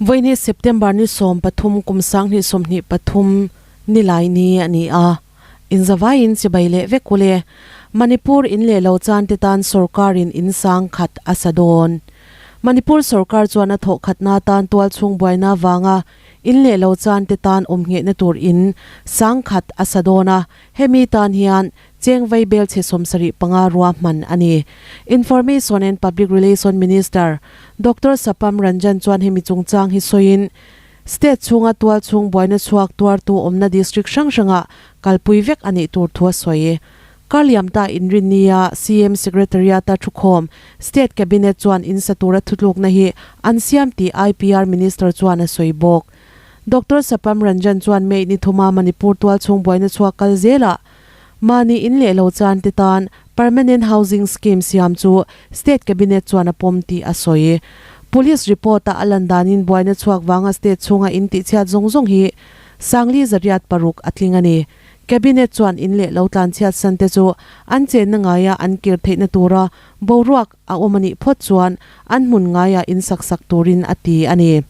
Vawiini September ni 13 kum 2023 nilai ni a ni a, inzavaiin chibai leh vek ule. Manipur in leh lo chan te tan sorkarin in sang khat a sa dawn. Manipur sorkar chuan a thawh khatna tan tualchhung buaina vanga in leh lo chan te tan awm nghehna tur in sang khat a sa dawn a, hemi tan hian Cheng vai bel chhe 75 ruahman a ni. Information and Public Relation Minister Doctor Sapam Ranjan chuan hemi chungchang hi sawiin, State chhunga tual chhung buaina chhuak tuartu awmna district hrang hrangah kalpui vek a nih tur thu a sawi. Karliamta inrinnia CM Secretariat-a thukhawm State Cabinet chuan in sa tura thutlukna hi an siam tih IPR Minister chuan a sawi bawk. Doctor Sapam Ranjan chuan May ni thuma Manipur tual chhung buaina chhuak kal zelah Mahni in leh lo chan te tan Permanent Housing Scheme siam chu State Cabinet chuan a pawm tih a sawi. Police report-a a lan danin buaina chhuak vanga state chhunga in tihchhiat zawng zawng hi 4,600 a tling a ni. Cabinet chuan in leh lo tlanchhiat san te chu an chenna ngaia an kir theihna tura boruak a awm a nih phawt chuan an hmun ngaia in sak sak turin a ti a ni.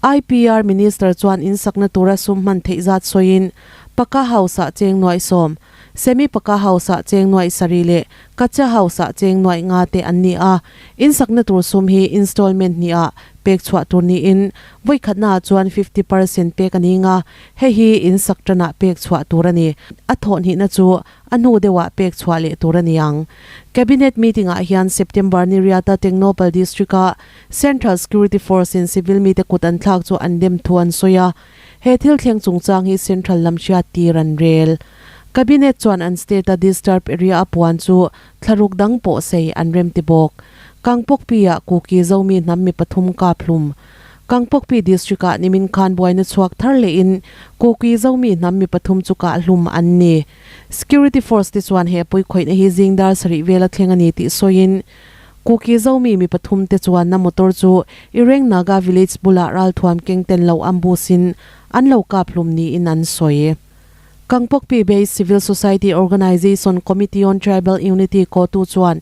IPR Minister chuan in sakna tura sum hman theih zat sawiin Paka House-ah cheng nuaih sawm, Semi Paka House-ah cheng nuaih sarih leh Kacha House-ah cheng nuaih nga te an ni a. In sakna tur sum hi installment hniha pek chhuah tur niin vawikhatnaah chuan 50% pek a ni nga, hei hi in sak tanah pek chhuah tur a ni. A thawh hnihna chu a hnu deuhah pek chhuah leh tur a ni ang. Cabinet meeting-ah hian September ni riata Tengnoupal District-a Central Security Force-in civil mite kut an thlak chu an dem thu an sawi a, he thil thleng chungchang hi Central lam hriat tir an rel. Cabinet chuan an state-a disturb area a puan chu thlaruk dang pawh sei an rem ti bawk. Kangpokpi-ah Kuki Zomi hnam mi pathum kap hlum. Kangpokpi District-ah nimin khan buaina chhuak thar lehin Kuki Zomi hnam mi pathum chu kah hlum an ni. Security Force te chuan he puikhawihna hi zing dar sarih vela thleng a ni tih sawiin Kuki Zomi mi pathum te chuan na motor chu Ireng Naga village bulah ralthuam keng ten lo ambush in an lo kap hlum niin an sawi. Kangpokpi based Civil Society Organisation Committee on Tribal Unity kotu chuan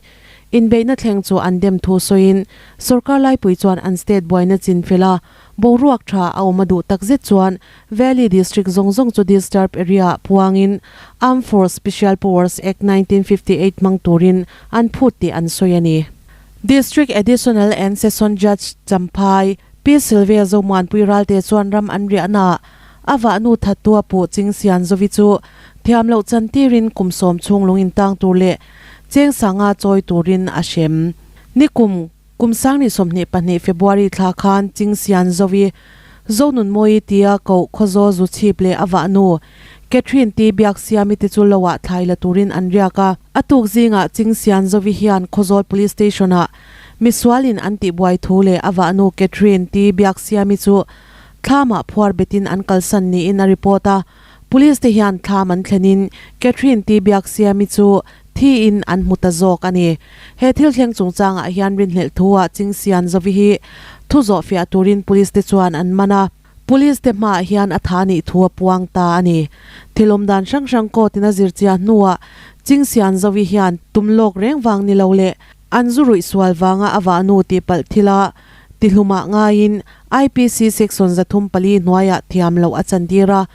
inbeihna thleng chu an dem thu sawiin sorkar laipui chuan an state buaina chin fel a, boruak tha a awm a duh takzet chuan Valley District zawng zawng chu disturb area ah puangin Armed Force Special Powers Act 1958 hmang turin an phut tih an sawi a ni. District Additional and Session Judge Champhai, Pi Sylvia Zomuanpui Ralte chuan ram an riahnaah a vahnu thattu a puh Ching Sian Zovi chu thiam loh chan tirin kum sawm chhung lung intang tur leh cheng sanga chawi turin a hrem. Nikum Kum 2022 February thla khan Ching Sian Zovi, Zonunmawi tia koh Khawzaw zu chhip leh a vahnu Catherine ti biak siami te chu loah thlai la turin an riak a. A tuk zingah Ching Sian Zovi hian Khawzawl Police Station-ah misualin an tihbuai thu leh a vahnu Catherine ti biak siami chu thlamah phuar betin an kalsan niin a report a. Police te hian thlam an thlenin Catherine ti biak siami chu Thiin an hmu ta zawk a ni. He thil thleng chungchangah hian rinhlelh thu-ah Chingsian Zovi hi thu zawh fiah turin Police te chuan an man a. Police te hmaah hian a tha nih thu a puang ta a ni. Thil awm dan hrang hrang court-in a zir chiah hnuah Chingsian Zovi hian tum lawk reng vang ni lo leh an zu ruih sual vanga a vahnu tih palh thila tihlumah ngaiin IPC Section 304 hnuaiah thiam loh a chantir a.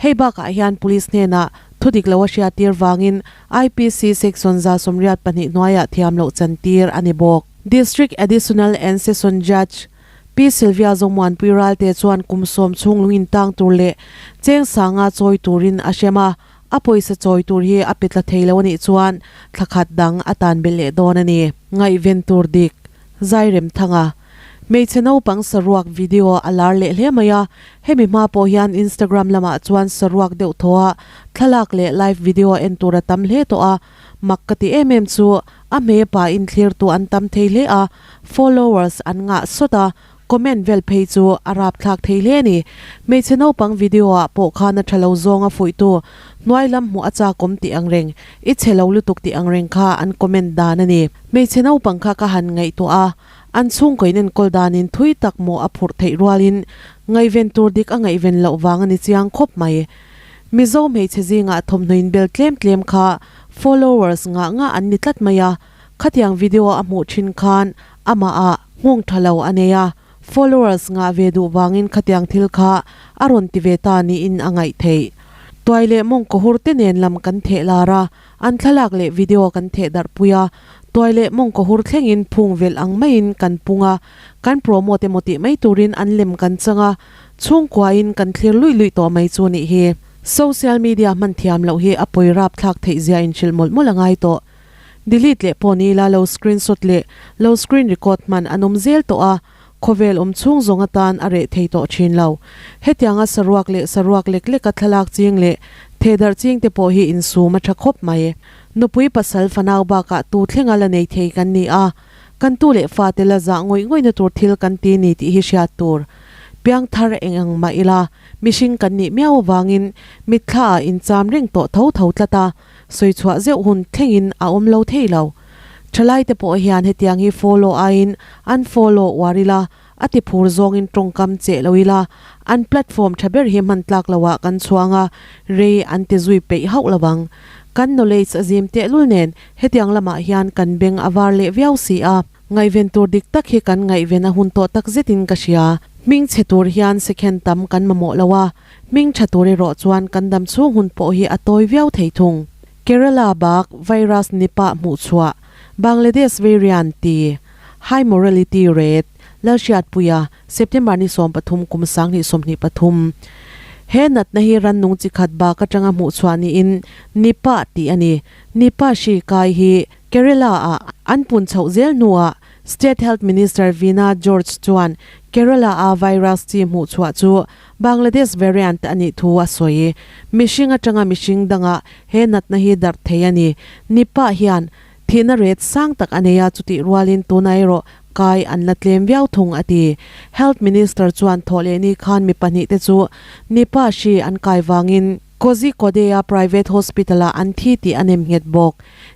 Hei bakah hian Police hnenah thu dik lo a hriattir vangin IPC Section 182 hnuaiah thiam loh chantir a ni bawk. District Additional and Session Judge Pi Sylvia Zomuanpui Ralte chuan kum sawm chhung lung intang tur leh cheng sanga chawi turin a hrem a, a pawisa chawi tur hi a pe tla thei lo a nih chuan thla khat dang a tan belh leh dawn a ni. Ngaihven tur dik, Zairemthanga. Hmeichhe naupang saruak video a lar leh hle mai a, hemi hma pawh hian Instagram lamah chuan saruak deuh thaw a thlalak leh live video en tur a tam hle tawh a, mak ka ti em em chu a hme pa inthlirtu an tam thei hle a, followers an ngah sawt a, comment vel phei chu a rapthlak thei hle a ni. Hmeichhe naupang video ah pawh khan a tha lo zawng a fuihtu hnuai lam hmuh a chakawm tih ang reng, i chhe lo lutuk tih ang reng kha an comment dan a ni. Hmeichhe naupang kha ka han ngaihtuah a. An chhungkaw in enkawl danin thui tak maw a phurh theih rualin ngaihven tur dik a ngaihven loh vang a ni chiang khawp mai. Mizo hmeichhe zingah thawmhnaw inbel tlem tlem kha followers ngah ngah an ni tlat mai a, khatiang video a hmuh thin khan amah ah nghawng tha lo a nei a. Followers ngah ve duh vangin khatiang thil kha a rawn ti ve ta niin a ngaih theih. Tuai leh mawng kawhur te nen lam kan theh lar a, an thlalak leh video kan theh darh pui a, tuai leh mawng kawhur thlengin phung velh ang maiin kan pung a, kan promote emaw tih mai turin an lem kan chang a, chhungkuain kan thlir luih luih tawh mai chu nih hi. Social media hman thiam loh hi a pawi rap thlak theih zia inhrilh mawlh mawlh a ngai tawh. Delete leh pawh ni ila lo screenshot leh lo screen record hman an awm zel tawh a, khawvel awm chhung zawng atan a reh thei tawh thin lo. Hetianga saruak leh saruak lek leka thlalak ching leh thehdarh ching te pawh hi insum a tha khawp mai. Nupui pasal fanau bakah tu thlenga la nei thei kan ni a, kan tu leh fate la zah ngawih ngawihna tur thil kan ti ni tih hi hriat tur. Piangthar eng ang mah ila, mihring kan nih miau avangin mitthla ah incham reng tawh tho tho tlat a, Sawi chhuah zeuh hun thlengin a awm lo thei lo. Thalaite pawh hian hetiang hi follow aiin an follow uar ila, a ti phur zawngin tawngkam cheh lo ila, an platform tha ber hi hman tlak loah kan chhuang a, rei an ti zui peih hauh lo ang. Kan knowledge a zim tehlul nen hetiang lamah hian kan beng a var leh viau si a. Ngaihven tur dik tak hi kan ngaihven a hun tawh tak zetin ka hria. Hming chhe tur hian second tam kan mamawh lo a, Hming tha tur erawh chuan kan dam chhung hun pawh hi a tawi viau thei thung. Kerala bak virus Nipah hmuhchhuah, Bangladesh variant ti, High morality rate, Lalhriatpuia, September ni 13 kum 2023. He natna hi rannung chi khat bak atanga hmuhchhuah niin Nipah tih a ni. Nipah hri kai hi Kerala-ah an pun chhoh zel hnuah State Health Minister Veena George chuan Kerala-a virus chi hmuhchhuah chu Bangladesh variant a nih thu a sawi. Mihring atanga mihring dangah he natna hi darh thei a ni. Nipah hian thihna ret sang tak a nei a, chutih rualin tunah erawh kai an la tlem viau thung a ti. Health Minister chuan thawhlehni khan mi pahnihte chu Nipah hri an kai vangin Kozhikode-a private hospital-ah an thi tih a nem nghet bawk.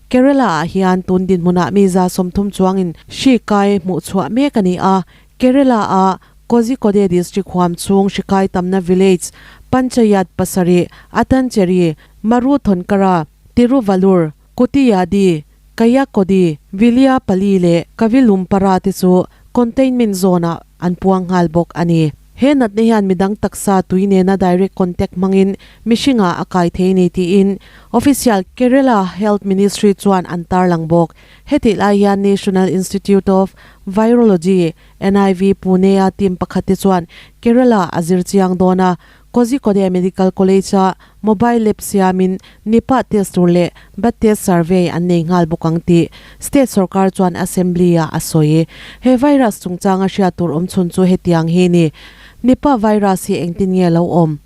Kerala-ah hian tun dinhmunah mi 30 chuangin hri kai hmuhchhuah mek a ni a, Kerala-a Kozhikode district huam chhung hri kai tamna village panchayat pasarih Atancheri, Maruthonkara, Tiruvalur, Kutiyadi, Kayakodi, Viliapalli leh Kavilumpara te chu containment zone-ah an puang nghal bawk a ni. He natna hian midang taksa tui nena direct contact hmangin mihringah a kai thei ni tiin official Kerala Health Ministry chuan an tarlang bawk. Hetih lai hian National Institute of Virology, NIV, Pune-a team pakhat te chuan Kerala a zir chiang dawn a, Kozhikode Medical College-a mobile lab siamin Nipah test tur leh Bat test survey an nei nghal bawk ang tih state sorkar chuan Assembly-ah a sawi. He virus chungchanga hriat tur awm chhun chu hetiang hi ni. Nipah virus hi engtin nge lo awm?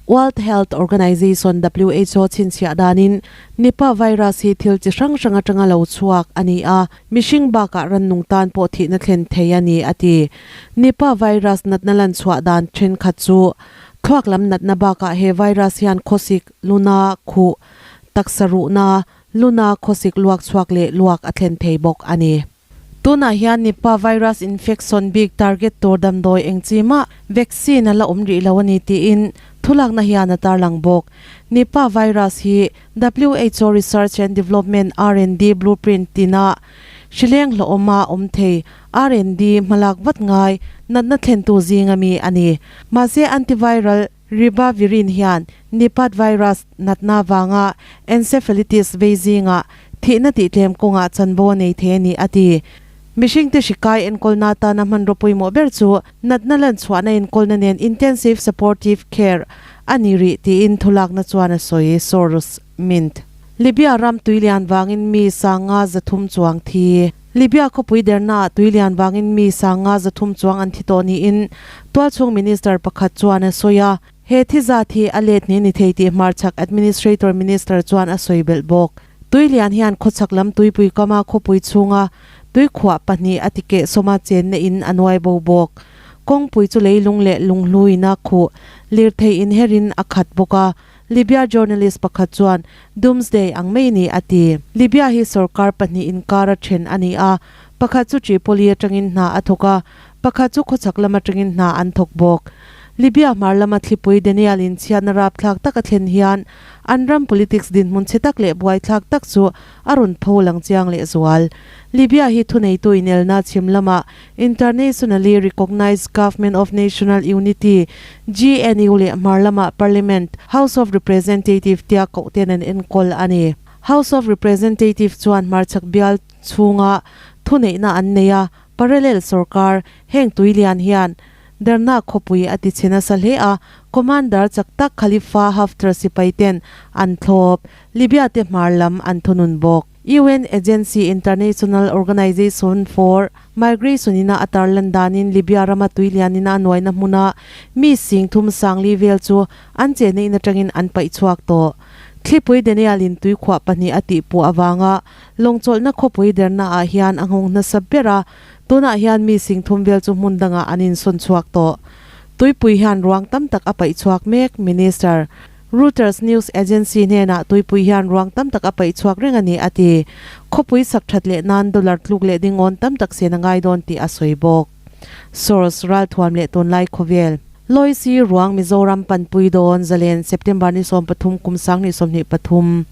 World Health Organization, who, chhinchhiah danin Nipah virus hi thil chi hrang hrang atanga lo chhuak a ni a, mihring bakah rannung tan pawh thihna thlen thei a ni, a ti. Nipah virus natna lan chhuah dan thenkhat chu thluak lam natna bakah he virus hian khawsik, luna, khuh, taksa ruhna, luna, khawsik luak chhuak leh luak a thlen thei bawk a ni. Tunah hian Nipah virus infection bik target tur damdawi eng chi mah vaccine a la awm rih lo a ni tiin thulakna hian a tarlang bawk. Nipah virus hi who Research and Development, R&D, blueprint tinah hrileng hlawhawma awm thei R&D hmalak vat ngai natna thlentu zinga mi a ni. Mahse antiviral Ribavirin hian Nipah virus natna vanga encephalitis vei zingah thihna tihtlem kawngah chanvo a nei thei a ni, a ti. Mihringte hri kai enkawlna atana hmanraw pawimawh ber chu natna lanchhuahna enkawlna nen intensive supportive care a ni rih tiin thulakna chuan a sawi, source, Mint. Libya ram tuilian vangin mi 300 chuang thi. Libya khawpui dernaah tuilian vangin mi 500 chuang an thi tawh niin tualchhung minister pakhat chuan a sawi a. He thi zat hi a let ni ni thei tih hmarchhak administrator minister chuan a sawi belh bawk. Tuilian hian khawchhak lam tuipui kama khawpui chhunga tuikhuah pahnih a tikeh sawma chenna in a nuai bo bawk. Kawngpui chu leilung leh lunghluina khuh lirthei inherin a khat bawk a. Libya journalist pakhat chuan Doomsday ang mai ni a ti. Libya hi sorkar pahnih inkar a then a ni a, pakhat chu Tripoli atangin hna a thawk a, pakhat chu khawchhak lam atangin hna an thawk bawk. Libya hmar lama thlipui Daniel in chhiatna rapthlak tak a thlen hian an ram politics dinhmun chhe tak leh buaithlak tak chu a rawn pho lang chiang leh zual. Libya hi thuneitu inelna chhim lama Internationally Recognised Government of National Unity, GNU, leh hmar lama Parliament, House of Representative tia koh ten an enkawl a ni. House of Representative chuan hmarchhak bial chhunga thuneihna an nei a, parallel sorkar heng tui lian hian Derna khawpui a ti chhe nasa hle a, commander chak tak Khalifa Haftar sipai ten an thlawp, Libya te hmar lam an thunun bawk. UN agency International Organization for Migration ina a tarlan danin Libya rama tui lianin a nuaina hmuna mi sing thum sangli vel chu an chenna in atangin an paih chhuak tawh. Thlipui Daniel in tui khuah pahnih a tih puah avanga lawngchawlhna khawpui derna ah hian a nghawng nasa ber a, tunah hian mi sing thum vel chu hmun dangah an insawn chhuak tawh. Tuipui hian ruang tam tak a paih chhuak mek, Minister. Reuters news agency hnenah tuipui hian ruang tam tak a paih chhuak reng a ni a ti. Khawpui sak that leh nan dollar tluk leh dingawn tam tak sen a ngai dawn tih a sawi bawk. Source, Ralthuam leh Tunlai Khawvel. Loisi ruang Mizoram panpui dawn zalen September ni 13 kum 2023.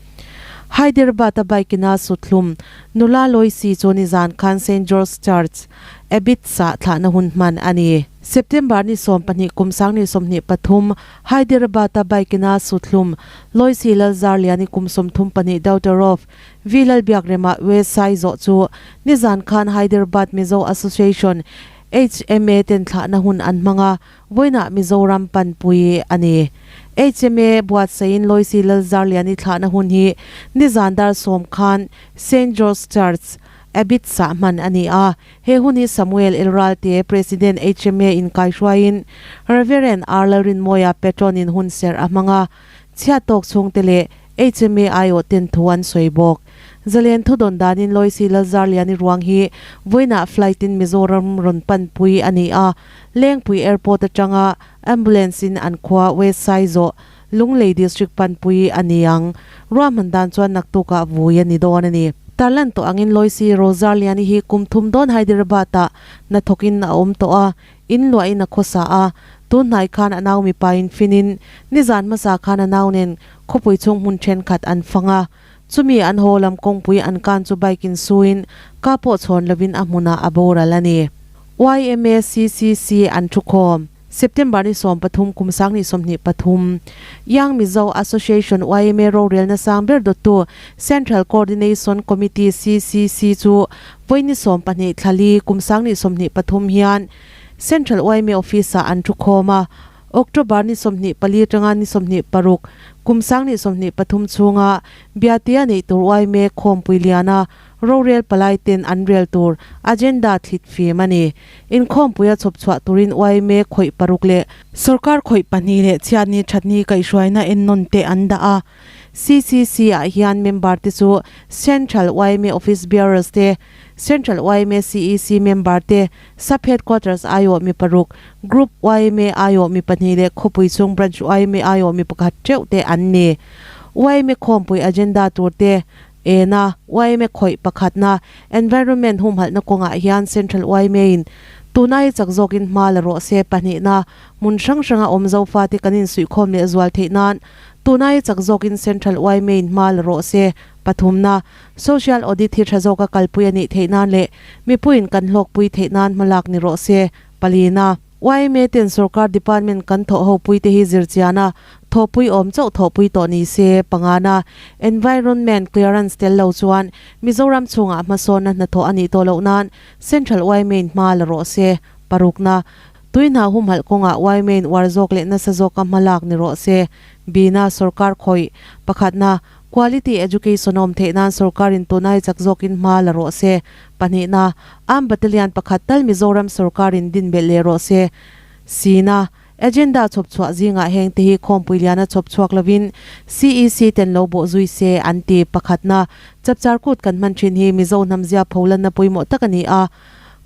Hyderabad a bike ina suthlum nula Loisi chu nizan khan Saint George Church, Abids ah thlahna hun hman a ni. September ni 12 kum 2023 Hyderabad a bike ina suthlum Loisi Lalzarliani kum 34 daughter of V Lalbiakrema West Saizawh chu nizan khan Hyderabad Mizo Association, HMA, ten thlahna hun an hmang a, vawiinah Mizoram panpui a ni. HMA buatsaihin Loisi Lalzarliani thlahna hun hi nizan dar 10 khan Saint George Church, Abids-ah hman a ni a. He hun hi Samuel Elralte, President HMA inkaihruaiin Reverend R Lalrinmawia Patron-in hun serh a hmang a, chhiat tawk chhungte leh HMA aiawh ten thu an sawi bawk. Zalen thu dawn danin Loisi Lalzarliani ruang hi vawiinah flight-in Mizoram rawn panpui a ni a, Lengpui Airport atanga Ambulance-in an khua West Saizawh, Lunglei District panpui a ni ang. Ruahman dan chuan naktukah vui a ni dawn a ni. Tarlan tawh angin Loisi Rozarliani hi kum thum dawn Hyderabad-ah hnathawkin a awm tawh a, in luahin a khawsa a. Tun hnai khan a nau mipain finin nizan hmasa khan a nau nen khawpui chhung hmun thenkhat an fang a. Chumi an haw lam kawngpui an kan chu bike in suin ka pawh chhawn lovin a hmunah a boral a ni. YMACCC an thukhawm. September ni 13 kum 2023, Young Mizo Association, yma, rorelna sang ber dawttu Central Coordination Committee, CCC, chu vawi ni 12 thla li kum 2023 hian Central yma Office-ah an thukhawm a. October ni 24 atanga ni 26 kum 2023 chhunga Biatea neih tur yma khawmpui liana Rorel palai ten an rel tur agenda thlit fim a ni. Inkhawmpui a chhawp chhuah turin yma khawih paruk leh sorkar khawih pahnih leh chhiatni thatni kaihhruaina ennawn te an dah a. CCC ah hian member te chu Central yma Office Bearers te, Central yma CEC member te, Sub Headquarters aiawh mi paruk, Group yma aiawh mi pahnih leh khawpui chung Branch yma aiawh mi pakhat teuh te an ni. Yma khawmpui agenda tur te Ena, yma khawih pakhatna, environment humhalhna kawngah hian Central yma in tuna hi chak zawkin hma la rawh se pahnihna, hmun hrang hranga awm Zofate kan insuihkhawm leh zual theih nan tuna hi chak zawkin Central yma in hma la rawh se pathumna, social audit hi tha zawka kalpui a nih theih nan leh mipuiin kan hlawkpui theih nan hmalak ni rawh se palina. Yma ten sorkar department kan thawh ho pui te hi zirchian a, thawhpui awm chauh thawhpui tawh ni se, pangana environment clearance tel lo chuan Mizoram chhungah hmasawnna hnathawh a nih tawh loh nan Central yma in hma la rawh se, parukna, tui hna humhalh kawngah yma in uar zawk leh nasa zawka hma lak ni rawh se, bina sorkar khawih, pakhatna, quality education awm theih nan sorkarin tunai chak zawkin hma la rawh se, Pahnihna, Armed Battalion pakhat tal Mizoram sorkarin din belh leh rawh se. Sina, Agenda chhawp chhuah zingah heng te hi khawmpui liana chhawp chhuak lovin CEC ten lo bawh zui se an ti. Pakhatna, Chapchar kut kan hman thin hi Mizo hnamzia pholanna pawimawh tak a ni a,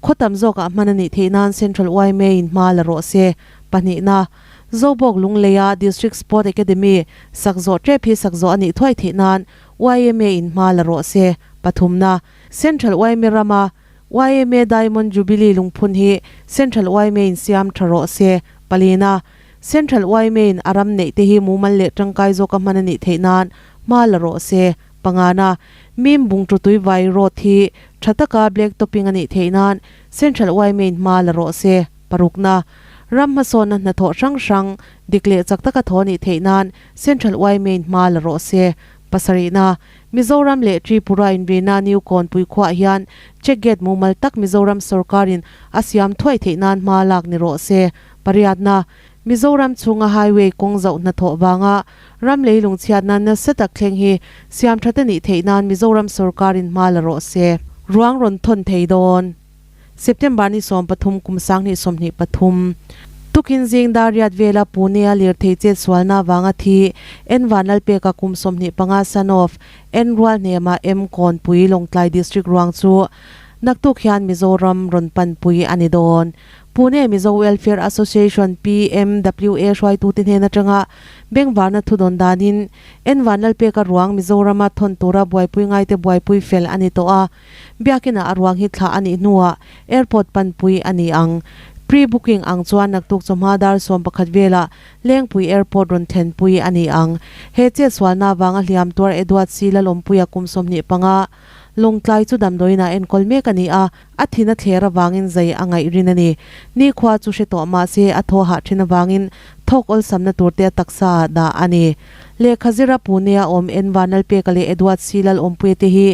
khaw tam zawkah hman a nih theih nan Central yma in hma la rawh se. Pahnihna, Zobawk Lungleia District Sport Academy sak zawh tep hi sak zawh a nih thuai theih nan yma in hma la rawh se. Pathumna, Central yma rama yma Diamond Jubilee lungphun hi Central yma in siam tha rawh se. Palina. Central yma-in a ram neih te hi mumal leh tangkai zawka hman a nih theih nan hma la rawh se. Pangana, Mim Bungtutui Vai Road hi tha taka black topping a nih theih nan Central yma-in hma la rawh se. Parukna, Ram hmasawnna hnathawh hrang hrang dik leh chak taka thaw nih theih nan Central yma-in hma la rawh se. Pasarihna, Mizoram leh Tripura inrina New Kawnpui khuaah hian check gate mumal tak Mizoram sorkarin a siam thuai theih nan hma lak ni rawh se. Pariatna, Mizoram chhunga highway kawng zauh hnathawh vanga ram leilung chhiatna nasa tak thleng hi siam that a nih theih nan Mizoram sorkarin hma la rawh se. Ruang rawn thawn thei dawn. September ni 13 kum 2023, Tukin zing dar riat vela Pune-a lirthei chetsualna avanga thi N Vanlalpeka kum 25 son of N Rualhnema M Kawnpui Lawngtlai District ruang chu naktuk hian Mizoram rawn panpui a ni dawn. Pune Mizo Welfare Association, PMWA, hruaitute hnen atanga bengvarna thudawn danin N Vanlalpeka ruang Mizorama thawn tura buaipui ngaite buaipui fel a ni tawh a. Biakinah a ruang hi thlah a nih hnuah airport panpui a ni ang. Pre-booking ang chuan naktuk chawhma dar 11 velah Lengpui Airport rawn thlenpui a ni ang. He chetsualna avanga hliam tuar Edward C. Lalawmpuia kum 25 Lawngtlai chu damdawiinah enkawl mek a ni a, a thin a thler avangin zai a ngaih rin a ni. Nikhua chu hre tawh mah se a thaw hah thin avangin thawk awlsamna turte a taksa ah dah a ni. Lehkha zira Pune-a awm N. Vanlalpeka leh Edward C. Lalawmpuia te hi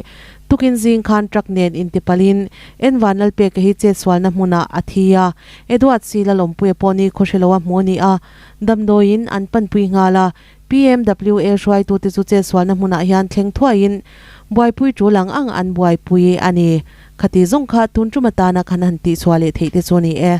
Tukin zing khan truck nen intipalhin En Vanlalpeka hi chetsualna hmunah a thi a, Edward C. Lalawmpuia pawh ni khawhreloa hmu a ni a, damdawiin an panpui nghal a, PMWA hruaitute chu chetsualna hmunah hian thleng thuaiin buaipui tul ang ang an buaipui a ni. Khati zawng kha tun tum atana khan han tihchhuah leh theih te chu a ni e.